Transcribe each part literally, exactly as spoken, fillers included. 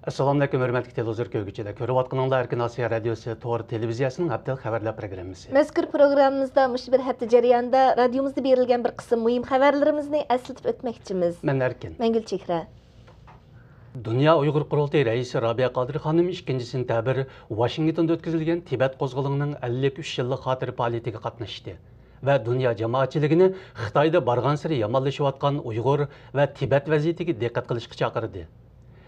ئەسسالامۇئەلەيكۇم، ھۆرمەتلىك تېلېۋىزور كۆرگۈچىلەر. كۆرۈۋاتقىنىڭلار ئەركىن ئاسىيا رادىيوسى تور تېلېۋىزىيەسىنىڭ ھەپتىلىك خەۋەرلەر پروگراممىسى. مەزكۇر پروگراممىمىزدا مۇشۇ بىر ھەپتە جەريانىدا رادىيومىزدا بېرىلگەن بىر قىسىم مۇھىم خەۋەرلىرىمىزنى ئەسلىتىپ ئۆتمەكچىمىز. مەن ئەركىن. مەن گۈلچېھرە. دۇنيا ئۇيغۇر قۇرۇلتىيى رەئىسى رابىيە قادىر خانىم ئىككىنچى سېنتەبىر ۋاشىنگتوندا ئۆتكۈزۈلگەن تىبەت قوزغىلىڭىنىڭ ئەللىك ئۈچ يىللىق خاتىرە پائالىيىتىگە قاتناشتى ۋە دۇنيا جامائەتچىلىكىنى خىتايدا بارغانسېرى يامانلىشىۋاتقان ئۇيغۇر ۋە تىبەت ۋەزىيىتىگە دىققەت قىلىشقا چاقىردى.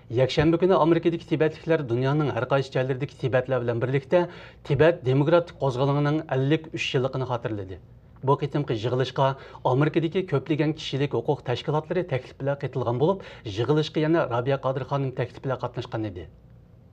يەكشەنبە كۈنى ئامېرىكىدىكى تىبەتلىكلەر دۇنيانىڭ ھەر قايسى جايلىرىدىكى تىبەتلەر بىلەن بىرلىكتە تىبەت دېموكراتىك قوزغىلىڭىنىڭ ئەللىك ئۈچ يىللىقىنى خاتىرىلىدى. بۇ قېتىمقى يىغىلىشقا ئامېرىكىدىكى كۆپلىگەن كىشىلىك ھوقۇق تەشكىلاتلىرى تەكلىپ بىلەن قېتىلغان بولۇپ، يىغىلىشقا يەنە رابىيە قادىر خانىم تەكلىپ بىلەن قاتناشقان ئىدى.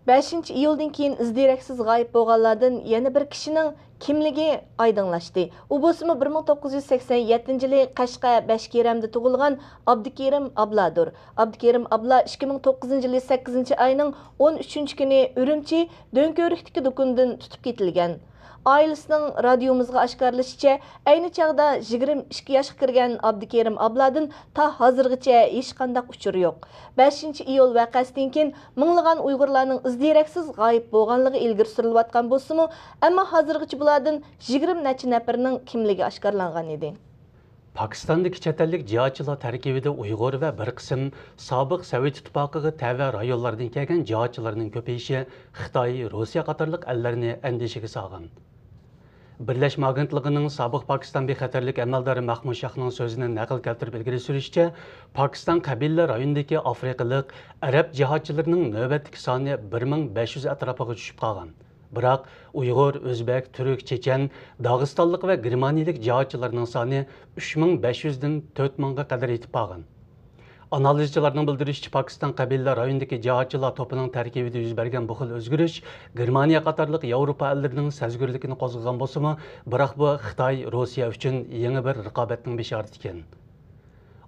بەشىنچى ئىيۇلدىن كېيىن ئىز دېرەكسىز غايىب بولغانلاردىن يەنە بىر كىشىنىڭ كىملىكى ئايدىڭلاشتى. ئۇ بولسىمۇ بىر مىڭ توققۇز يۈز سەكسەن يەتتىنچى يىلى قەشقەر بەشكېرەمدە تۇغۇلغان ئابدۇكېرىم ئابلادۇر. ئابدۇكېرىم ئابلا ئىككى مىڭ توققۇزىنچى يىلى سەككىزىنچى ئاينىڭ ئون ئۈچىنچى كۈنى ئۈرۈمچى دۆڭكۆۋرۈكتىكى دۇكىنىدىن تۇتۇپ كېتىلگەن. ئائىلىسىنىڭ رادىيومىزغا ئاشكارىلىشىچە، ئەينى چاغدا يىگىرمە ئىككى ياشقا كىرگەن ئابدۇكېرىم ئابلادىن تا ھازىرغىچە ھېچقانداق ئۇچۇر يوق. بەشىنچى ئىيۇل ۋەقەسىدىن كېيىن مىڭلىغان ئۇيغۇرلارنىڭ ئىز دېرەكسىز غايىب بولغانلىقى ئىلگىرى سۈرۈلۈۋاتقان بولسىمۇ، ئەمما ھازىرغىچە بۇلاردىن يىگىرمە نەچچە نەپىرىنىڭ كىملىكى ئاشكارىلانغان ئىدى. پاكىستاندىكى چەت ئەللىك جىھادچىلار تەركىبىدە ئۇيغۇر ۋە بىر قىسىم سابىق سوۋېت ئىتتىپاقىغا تەۋە رايونلاردىن كەلگەن جىھادچىلارنىڭ كۆپىيىشى خىتاي، روسىيە قاتارلىق ئەللەرنى ئەندىشىگە سالغان. بىرلەشمە ئاگېنتلىقىنىڭ سابىق پاكىستان بىخەتەرلىك ئەمەلدارى مەخمۇت شاھنىڭ سۆزىنى نەقىل كەلتۈرۈپ ئىلگىرى سۈرۈشىچە، پاكىستان قەبىلىلەر رايونىدىكى ئافرىقىلىق ئەرەب جىھادچىلىرىنىڭ نۆۋەتتىكى سانى بىر مىڭ بەش يۈز ئەتراپىغا چۈشۈپ قالغان. بىراق ئۇيغۇر، ئۆزبەك، تۈرك، چېچەن، داغىستانلىق ۋە گېرمانىيىلىك جىھادچىلارنىڭ سانى ئۈچ مىڭ بەش يۈزدىن تۆت مىڭغا قەدەر يېتىپ بارغان. ئانالىزچىلارنىڭ بىلدۈرۈشىچە، پاكىستان قەبىلىلەر رايونىدىكى جىھادچىلار توپىنىڭ تەركىبىدە يۈز بەرگەن بۇ خىل ئۆزگىرىش گېرمانىيە قاتارلىق ياۋروپا ئەللىرىنىڭ سەزگۈرلۈكىنى قوزغىغان بولسىمۇ، بىراق بۇ خىتاي، روسىيە ئۈچۈن يېڭى بىر رىقابەتنىڭ بېشارىتى ئىكەن.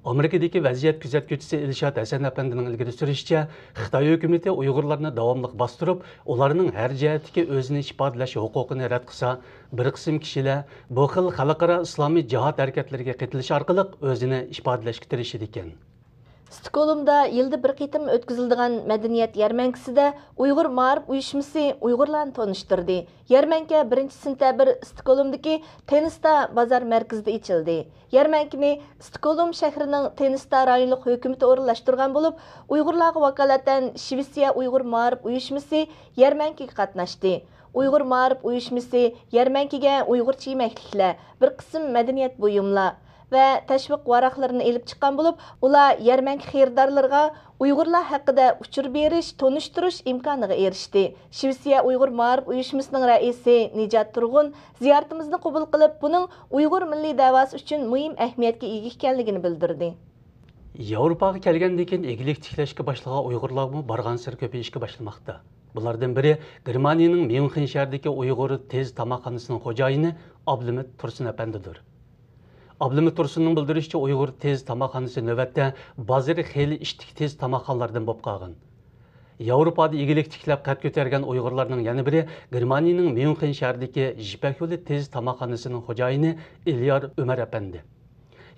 ئامېرىكىدىكى ۋەزىيەت كۆزەتكۈچىسى ئىلشات ھەسەن ئەپەندىنىڭ ئىلگىرى سۈرۈشىچە، خىتاي ھۆكۈمىتى ئۇيغۇرلارنى داۋاملىق باستۇرۇپ، ئۇلارنىڭ ھەر جەھەتتىكى ئۆزىنى ئىپادىلەش ھوقۇقىنى رەت قىلسا، بىر قىسىم كىشىلەر بۇ خىل خەلقئارا ئىسلامىي جىھاد ھەرىكەتلىرىگە قېتىلىش ئارقىلىق ئۆزىنى ئىپادىلەشكە تىرىشىدىكەن. ستوكھولمدا يىلدا بىر قېتىم ئۆتكۈزۈلىدىغان مەدەنىيەت يەرمەنكىسىدە ئۇيغۇر مائارىپ ئۇيۇشمىسى ئۇيغۇرلارنى تونۇشتۇردى. يەرمەنكە بىرىنچى سېنتەبىر ستوكھولمدىكى تېنستا بازار مەركىزىدە ئېچىلدى. يەرمەنكىنى ستوكھولم شەھىرىنىڭ تېنستا رايونلۇق ھۆكۈمىتى ئورۇنلاشتۇرغان بولۇپ، ئۇيغۇرلارغا ۋاكالىتەن شىۋېتسىيە ئۇيغۇر مائارىپ ئۇيۇشمىسى يەرمەنكىگە قاتناشتى. ئۇيغۇر مائارىپ ئۇيۇشمىسى يەرمەنكىگە ئۇيغۇرچە يېمەكلىكلەر، بىر قىسىم مەدەنىيەت بۇيۇملار ۋە تەشۋىق ۋاراقلىرىنى ئېلىپ چىققان بولۇپ، ئۇلار يەرمەنكە خېرىدارلىرىغا ئۇيغۇرلار ھەققىدە ئۇچۇر بېرىش، تونۇشتۇرۇش ئىمكانىغا ئېرىشتى. شىۋېتسىيە ئۇيغۇر مائارىپ ئۇيۇشمىسىنىڭ رەئىسى نىجات تۇرغۇن زىيارىتىمىزنى قوبۇل قىلىپ، بۇنىڭ ئۇيغۇر مىللىي دەۋاسى ئۈچۈن مۇھىم ئەھمىيەتكە ئىگە ئىكەنلىكىنى بىلدۈردى. ياۋروپاغا كەلگەندىن كېيىن ئىگىلىك تىكلەشكە باشلىغان ئۇيغۇرلارمۇ بارغانسېرى كۆپىيىشكە باشلىماقتا. بۇلاردىن بىرى گېرمانىيىنىڭ ميۇنخېن شەھىرىدىكى ئۇيغۇر تېز تاماقخانىسىنىڭ خوجايىنى ئابلىمىت تۇرسۇن ئەپەندىدۇر. ئابلىمىت تۇرسۇننىڭ بىلدۈرۈشىچە، ئۇيغۇر تېز تاماقخانىسى نۆۋەتتە بازىرى خېلى ئىتتىك تېز تاماقخانىلاردىن بولۇپ قالغان. ياۋروپادا ئىگىلىك تىكلەپ قەد كۆتەرگەن ئۇيغۇرلارنىڭ يەنە بىرى گېرمانىيىنىڭ ميۇنخېن شەھىرىدىكى يىپەك يولى تېز تاماقخانىسىنىڭ خوجايىنى ئېليار ئۆمەر ئەپەندى.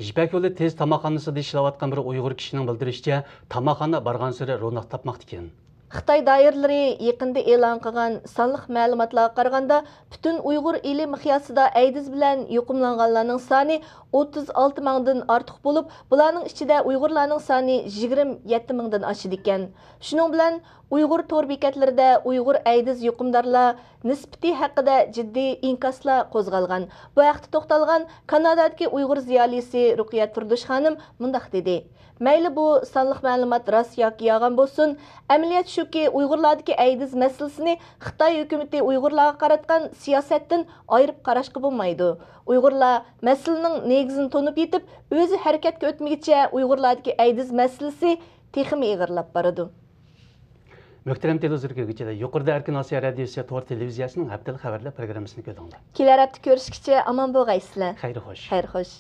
يىپەك يولى تېز تاماقخانىسىدا ئىشلەۋاتقان بىر ئۇيغۇر كىشىنىڭ بىلدۈرۈشىچە، تاماقخانا بارغانسېرى روناق تاپماقتا ئىكەن. خىتاي دائىرىلىرى يېقىندا ئېلان قىلغان سانلىق مەلۇماتلارغا قارىغاندا، پۈتۈن ئۇيغۇر ئېلى مىقياسىدا ئەيدىز بىلەن يۇقۇملانغانلارنىڭ سانى ئوتتۇز ئالتە مىڭدىن ئارتۇق بولۇپ، بۇلارنىڭ ئىچىدە ئۇيغۇرلارنىڭ سانى يىگىرمە يەتتە مىڭدىن ئاشىدىكەن. شۇنىڭ بىلەن ئۇيغۇر تور بېكەتلىرىدە ئۇيغۇر ئەيدىز يۇقۇمدارلار نىسبىتى ھەققىدە جىددىي ئىنكاسلار قوزغالغان. بۇ ھەقتە توختالغان كانادادىكى ئۇيغۇر زىيالىيسى رۇقىيە تۇردۇش خانىم مۇنداق دېدى: مەيلى بۇ سانلىق مەلۇمات راست ياكى يالغان بولسۇن، ئەمەلىيەت شۇكى، ئۇيغۇرلاردىكى ئەيدىز مەسىلىسىنى خىتاي ھۆكۈمىتى ئۇيغۇرلارغا قاراتقان سىياسەتتىن ئايرىپ قاراشقا بولمايدۇ. ئۇيغۇرلار مەسىلىنىڭ نېگىزىنى تونۇپ يېتىپ، ئۆزى ھەرىكەتكە ئۆتمىگىچە ئۇيغۇرلاردىكى ئەيدىز مەسىلىسى تېخىمۇ ئېغىرلاپ بارىدۇ. مۆھتەرەم تېلېۋىزور كۆرگۈچىلەر، يۇقىرىدا ئەركىن ئاسىيا رادىيوسى تور تېلېۋىزىيەسىنىڭ ھەپتىلىك خەۋەرلەر پروگراممىسىنى كۆردۈڭلار. كېلەر ھەپتە كۆرۈشكىچە ئامان بولغايسىلەر. خەير خوش. خەير خوش.